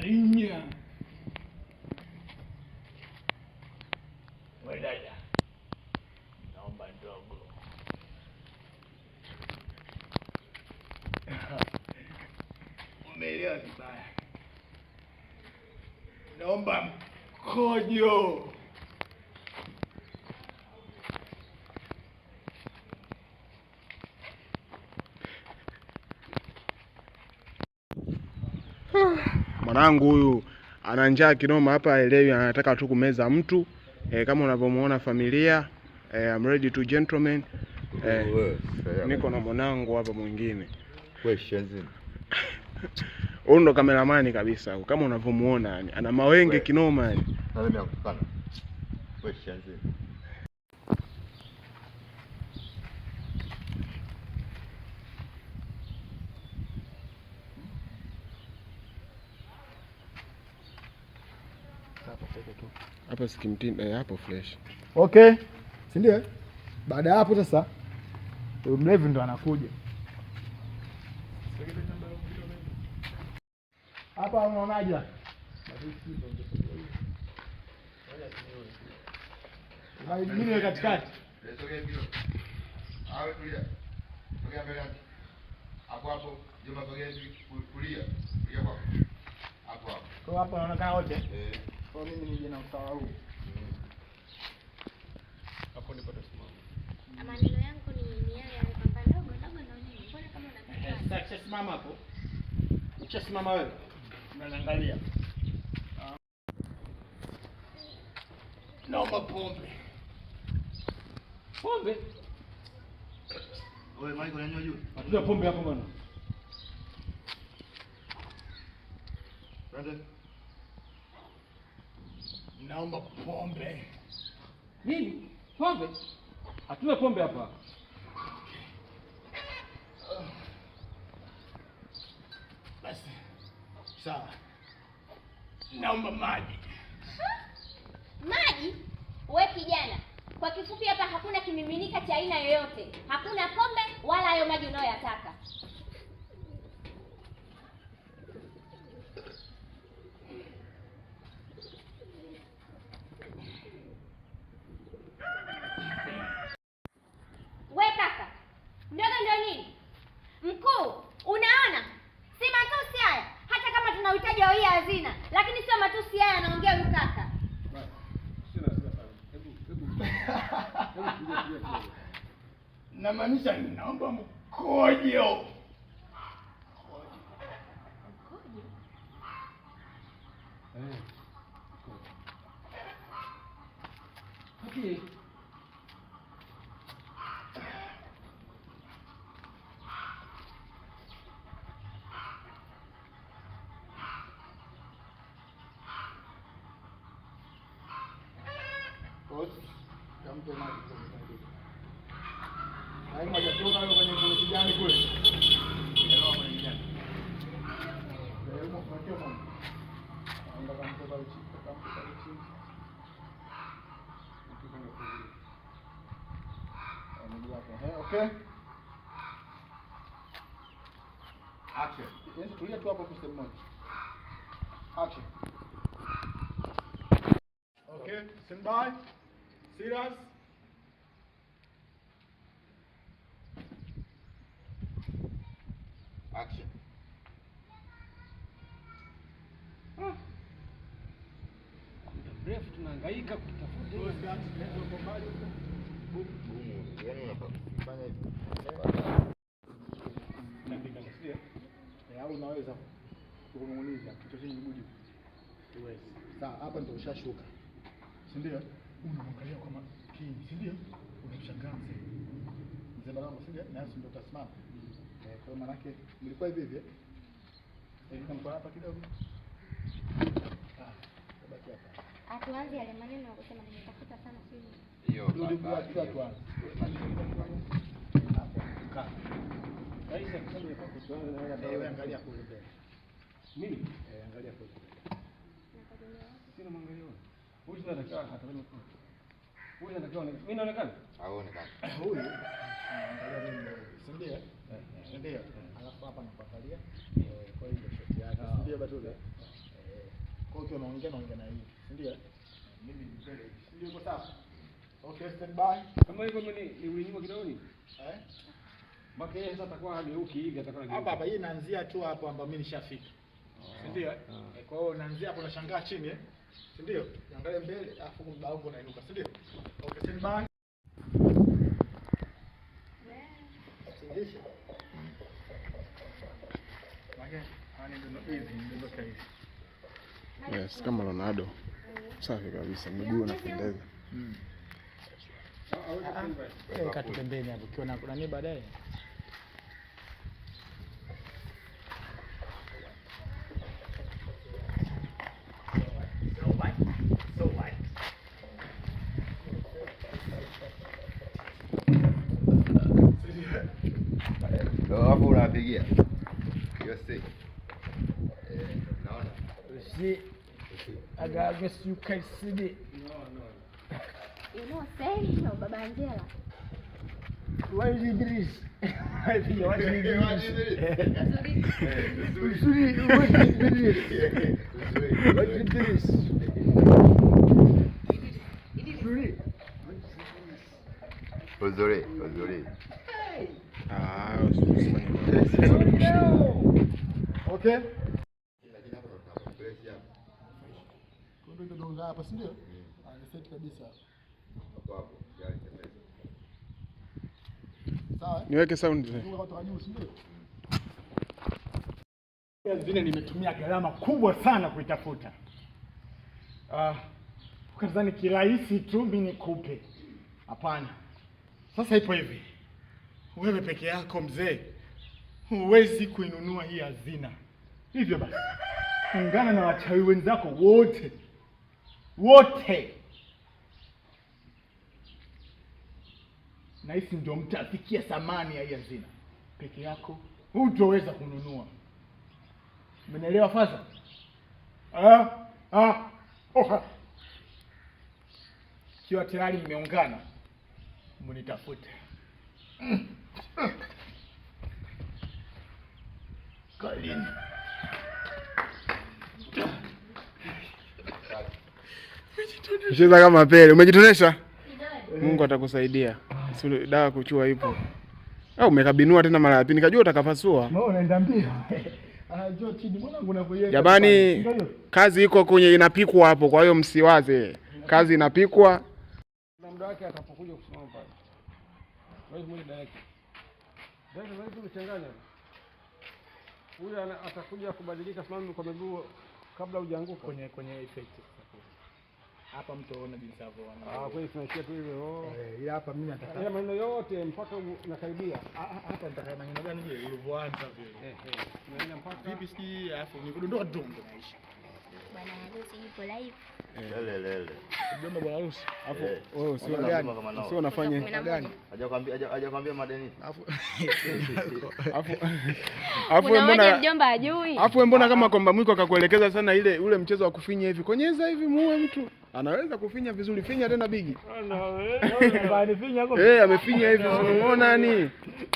Unalinya. We dada, naomba ndogo. Umeelewa vibaya. Naomba mkojo. Mwanangu huyu ana njaa kinoma hapa, haelewi, anataka tu kumeza mtu kama unavyomuona familia. I'm ready to gentlemen. Niko na mwanangu hapa mwingine. Huyu ndo kameramani kabisa, kama unavyomuona yani, ana mawenge kinoma yani. Hapa sikimtinda hapo fresh. Okay, si ndio? Baada ya hapo sasa mlevi ndo anakuja hapa. Unaonaje? Mimi katikati kwa hapo naonekana wote. Kwa mimi nije na usawa huu. Hapo ndipo tasimama. Maneno yangu ni yale yale kwamba ndogo ndogo ndio nini? Mbona kama unapita? Sasa ukishasimama hapo, ukishasimama wewe unaniangalia. Naomba pombe. Pombe? Wewe Mike unanywa juu? Hatuna pombe hapo bwana. Brandon. Naomba pombe. Nini? Pombe? Hatuna pombe hapa. Basi. Sawa. Naomba maji. Maji? We kijana, kwa kifupi hapa hakuna kimiminika cha aina yoyote. Hakuna pombe wala hayo maji unayoyataka. We kaka, ndogo ndio nini? Mkuu, unaona? Si matusi haya. Hata kama tuna uhitaji wa hii hazina, lakini sio matusi haya anaongea huyu kaka. Namaanisha naomba mkojo. Mkojo? Okay. Kampe maji kwenye kwenye kijani kule. Okay. Action. Tulia tu hapo sehemu moja. Action. Okay, stand by. Serious. Action. Muda mrefu tunahangaika kutafuta. Yaani unafanya hivi. Au unaweza kunung'uniza kichwa chenye miguu juu. Huwezi. Sawa, hapa ndio ushashuka. Si ndio? Unamwangalia kwa makini, si ndio? Unamshangaa mzee. Mzee Balango, si ndio? Na ndio utasimama. Kwa hiyo maana yake mlikuwa hivi hivi. Kama mko hapa kidogo. Ah, baki hapa. Atuanze yale maneno ya kusema nimetafuta sana simu. Hiyo. Rudi kwa tuanze. Hapo, kaa. Wewe angalia kule mbele. Mimi? Angalia kule mbele. Sina mwangalio. Huyu anatakiwa atazame kule. Huyu anatakiwa mimi naonekana? Haonekani. Huyu angalia mimi mbele. Si ndio? Si ndio? Alafu hapa nakuangalia. Kwa hiyo ndio shot yake. Si ndio Batuli? Kwa hiyo unaongea naongea na hivi, si ndio? Mimi ni mbele hivi. Si ndio iko sawa? Okay, stand by. Kama hivyo mimi ni ulinyuma kidogo ni. Eh? Mpaka yeye sasa atakuwa hageuki hivi, atakuwa anageuka. Hapa hapa hii inaanzia tu hapo ambapo mimi nishafika. Si ndio? Kwa hiyo naanzia hapo nashangaa chini eh. Si ndio? Niangalie mbele alafu mba wangu unainuka, si ndio? Okay, stand by. Sindisha. Yes, kama Ronaldo. Safi kabisa, miguu inapendeza. Weka tu pembeni hapo ukiona kuna nini baadaye. Ndio hapo unapigia. Hiyo si. Naona. See, I guess you can see it. You know say no, Baba Angela. Why is Idris? Why is Idris? Uzuri, why is Idris? Why is Idris? Uzuri. Uzuri, uzuri. Ah, usifanye. Okay. Lakini hapo tuna press hapo. Ndio ndio hapa, si ndio? Ah, ni set kabisa. Hapo hapo. Tayari tembeza. Sawa? Niweke sound. Kutoka juu, si ndio? Zile nimetumia gharama kubwa sana kuitafuta. Ukadhani kirahisi tu mimi nikupe. Hapana. Sasa ipo hivi. Wewe peke yako mzee huwezi kuinunua hii hazina. Hivyo basi, ungana na wachawi wenzako wote. Wote. Na hisi ndio mtafikia thamani ya hii hazina. Peke yako hutoweza kununua. Umenielewa faza? Oha. Kiwa tayari mmeungana, mnitafute. Kalini. Cheza kama Pele. Umejitonesha? Mungu atakusaidia. Dawa kuchua ipo. Au umekabinua tena mara ya pili, nikajua utakapasua. Mbona unaenda mbio? Anajua chini, mbona unavyoiweka. Jamani, kazi iko kwenye inapikwa hapo, kwa hiyo msiwaze. Kazi inapikwa. Na muda wake atapokuja kusimama pale. Wewe mwenye direct. Direct wewe kuchanganya. Huyu atakuja kubadilika simama kwa miguu kabla hujaanguka. Kwenye effect. Hapa mtu aone jinsi anavyoona. Ah, kweli tunaishia tu hivyo. Ila hapa mimi nataka. Ila maneno yote mpaka unakaribia. Hapa nataka maneno gani je? Ulivyoanza vile. Tunaenda mpaka vipi siki alafu nikudondoka ndo naisha. Bwana harusi yupo live. Lele lele. Mjomba bwana harusi. Alafu wewe usio unafanya gani? Hajakwambia madeni. Alafu alafu wewe mbona mjomba hajui? Alafu wewe mbona kama kwamba mwiko akakuelekeza sana ile ule mchezo wa kufinya hivi. Konyeza hivi muue mtu. Anaweza kufinya vizuri, finya tena bigi. Amefinya hivi, unaona nani?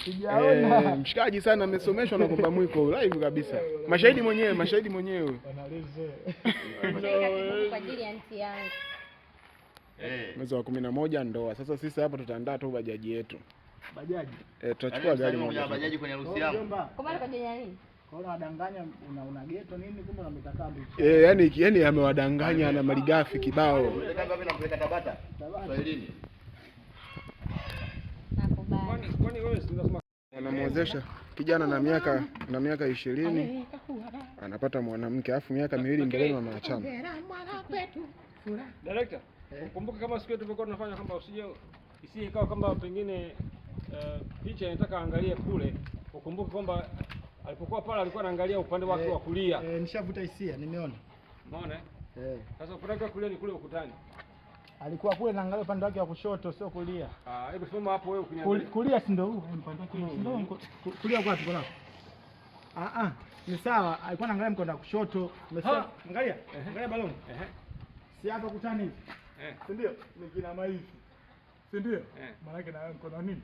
Sijaona. Mshikaji sana amesomeshwa na kwamba mwiko live kabisa. Mashahidi mwenyewe, mashahidi mwenyewe. Kwa ajili ya nti yangu. Mwezi wa 11 ndoa. Sasa sisi hapa tutaandaa tu bajaji yetu. Bajaji. Tutachukua gari moja. Bajaji kwenye harusi yangu. Kwa maana kwa ajili ya nini? Kwa hiyo unadanganya una geto nini kumbe unametaka mbi. Yani amewadanganya na malighafi kibao. Mpeleka wapi nampeleka Tabata? Swahilini. Nakubali. Kwani wewe si unasema Anamwozesha kijana na miaka 20 anapata mwanamke alafu miaka miwili mbeleni wanaachana. Director, kumbuka kama siku tulikuwa tunafanya kwamba usije isije ikawa kwamba pengine picha inataka angalie kule, ukumbuke kwamba alipokuwa pale alikuwa anaangalia upande wake wa kulia. Nishavuta hisia, nimeona. Umeona? Sasa upande wake wa kulia ni kule ukutani. Alikuwa kule naangalia upande wake wa kushoto sio kulia. Ah, hebu simama hapo wewe ukiniangalia. Kulia si ndio huu upande wake si ndio kulia kwa wapi kwa? Ah ah, ni sawa, alikuwa anaangalia mkono wa kushoto. Umesema angalia, angalia baloni. Si hapa kutani hivi. Si ndio? Ni kinama hivi. Si ndio? Maana yake na wewe mkono nini?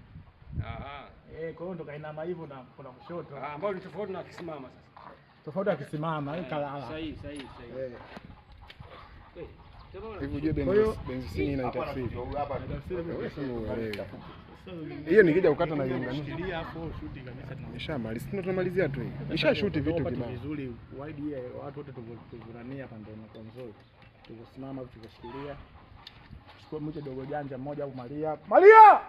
Kwa hiyo ndo kainama hivyo na mkono wa kushoto. Ambao ni tofauti na akisimama sasa. Tofauti akisimama, yeye kalala. Sahihi, sahihi, sahihi. Hivi ujue Kwa hiyo- benzisini ina Hapa tafsiri. hapa Wewe sema uelewe. Hiyo nikija kukata na iunganisha. Shikilia hapo shoot kabisa tuna. Nishamaliza. Sisi tunamalizia tu hii. Nishashuti vitu Tupate kibao. vizuri wide hii watu wote tuvurania hapa ndio inakuwa nzuri. Tuvosimama tulivyoshikilia. Chukua mche dogo janja mmoja au Maria. Maria!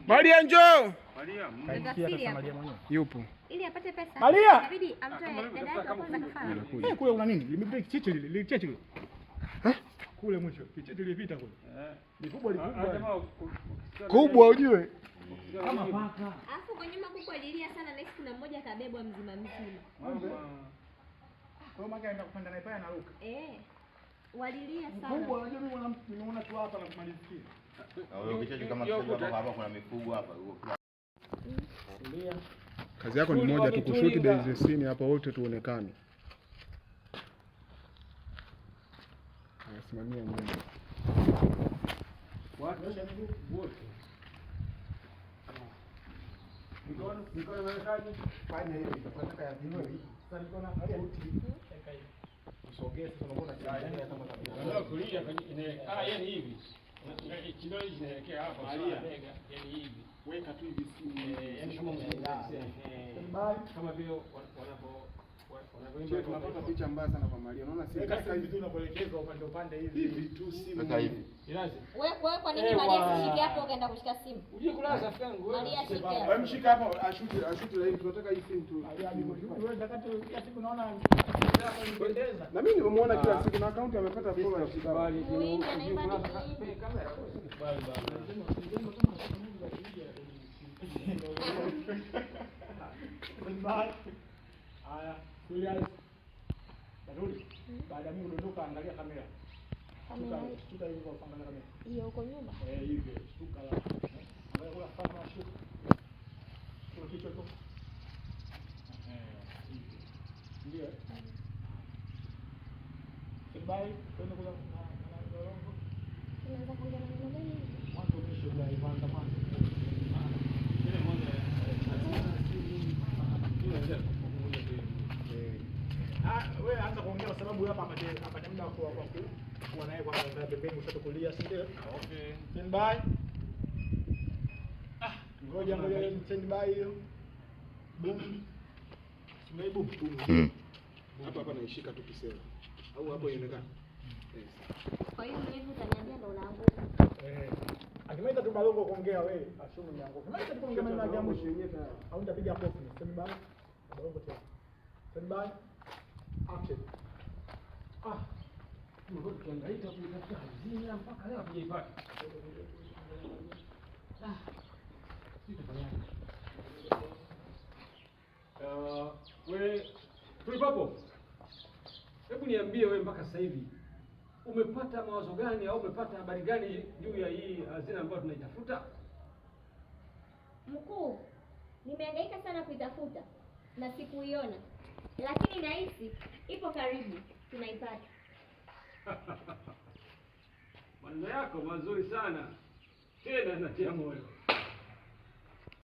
Maria njoo. Kaitikia Tafsiri sasa hapo. Maria mwenyewe. Yupo. Ili apate pesa. Maria! Inabidi amtoe dada yake wa kwanza kafara. Eh, kule kuna nini? Limepita kicheche lile, lile kicheche lile. Kule mwisho, kicheche lilipita kule. Likubwa likubwa. Kubwa ujue. Kama paka. Alafu kwa nyuma kuku alilia sana na kuna mmoja kabebwa mzima mzima. Kwa hiyo maka anaenda kupanda naye pale anaruka. Eh. Walilia Mkubwa sana. unajua mimi mwana nimeona tu hapa na kumalizikia. Na huyo kicheche kama sasa hapa hapa kuna mifugo hapa. Huo Kazi yako ni moja tu, kushuti benzisini hapa wote tuonekane. Anasimamia nyumba. Watu wote. Mikono, mikono inawekaje? Fanya hivi, tunataka ya viwe. Sasa niko na angalia. Usogee sasa unaona kama kama Ndio kulia kwenye yani hivi. Kidole hiki kinaelekea hapa, sawa bega, yani hivi. Weka tu hivi simu. Yani kama kama vile wanapo Chie, tunapata picha mbaya sana kwa Maria. Unaona si Weka simu tu unapoelekezwa upande upande hivi. hivi tu simu. Weka hivi. Ilaze. Wewe kwa nini Maria asishike hapo ukaenda kushika simu? Uje kulaza rafiki yangu wewe. Maria ashike Wewe hapo. mshika hapa ashuti ashuti na hivi tunataka hii simu tu. Wewe wakati kila siku naona inapendeza. Na mimi nimemuona kila siku na akaunti amepata followers kibao. Muhindi anaimba ni Kihindi. Haya, serious. Batuli. Baada ya mimi kudondoka angalia kamera. Kamera Shtuka, shtuka hivi kwa kuangalia kamera. hiyo huko nyuma. Eh, hivi, shtuka la. Angalia kula fanya shuka. Kuna kichwa tu. Eh, hivi. Ndio. Goodbye, twende kula na na Dorongo. Tunaanza kuongea maneno gani hivi? Mwanzo mwisho bila kwanza mwanzo. Ah, wewe anza kuongea kwa sababu hapa apate apate muda wa kuwa kuwa naye kwa kwa pembeni kushoto kulia, si ndio? Okay. Stand by. Ah, ngoja ngoja stand by hiyo. Boom. Simei boom. Mm. Hapa hapa naishika tu kisema. Au hapo ionekana. Yes. Kwa hiyo hivi utaniambia ndo unaanguka. Eh. Akimaliza tu Balongo kuongea wewe, ashumu nianguke. Akimaliza tu kuongea maneno yake ya mwisho au nitapiga kofi. Stand by. Balongo tena. Stand by. Action. Ah, Tumekuwa tukihangaika kuitafuta hazina mpaka leo hatujaipata. Ah, sijui tufanyaje. We Tulipapo, hebu niambie wewe mpaka sasa hivi umepata mawazo gani au umepata habari gani juu ya hii hazina ambayo tunaitafuta? Mkuu, nimehangaika sana kuitafuta na sikuiona, lakini nahisi ipo karibu, tunaipata. Maneno yako mazuri sana tena yanatia moyo.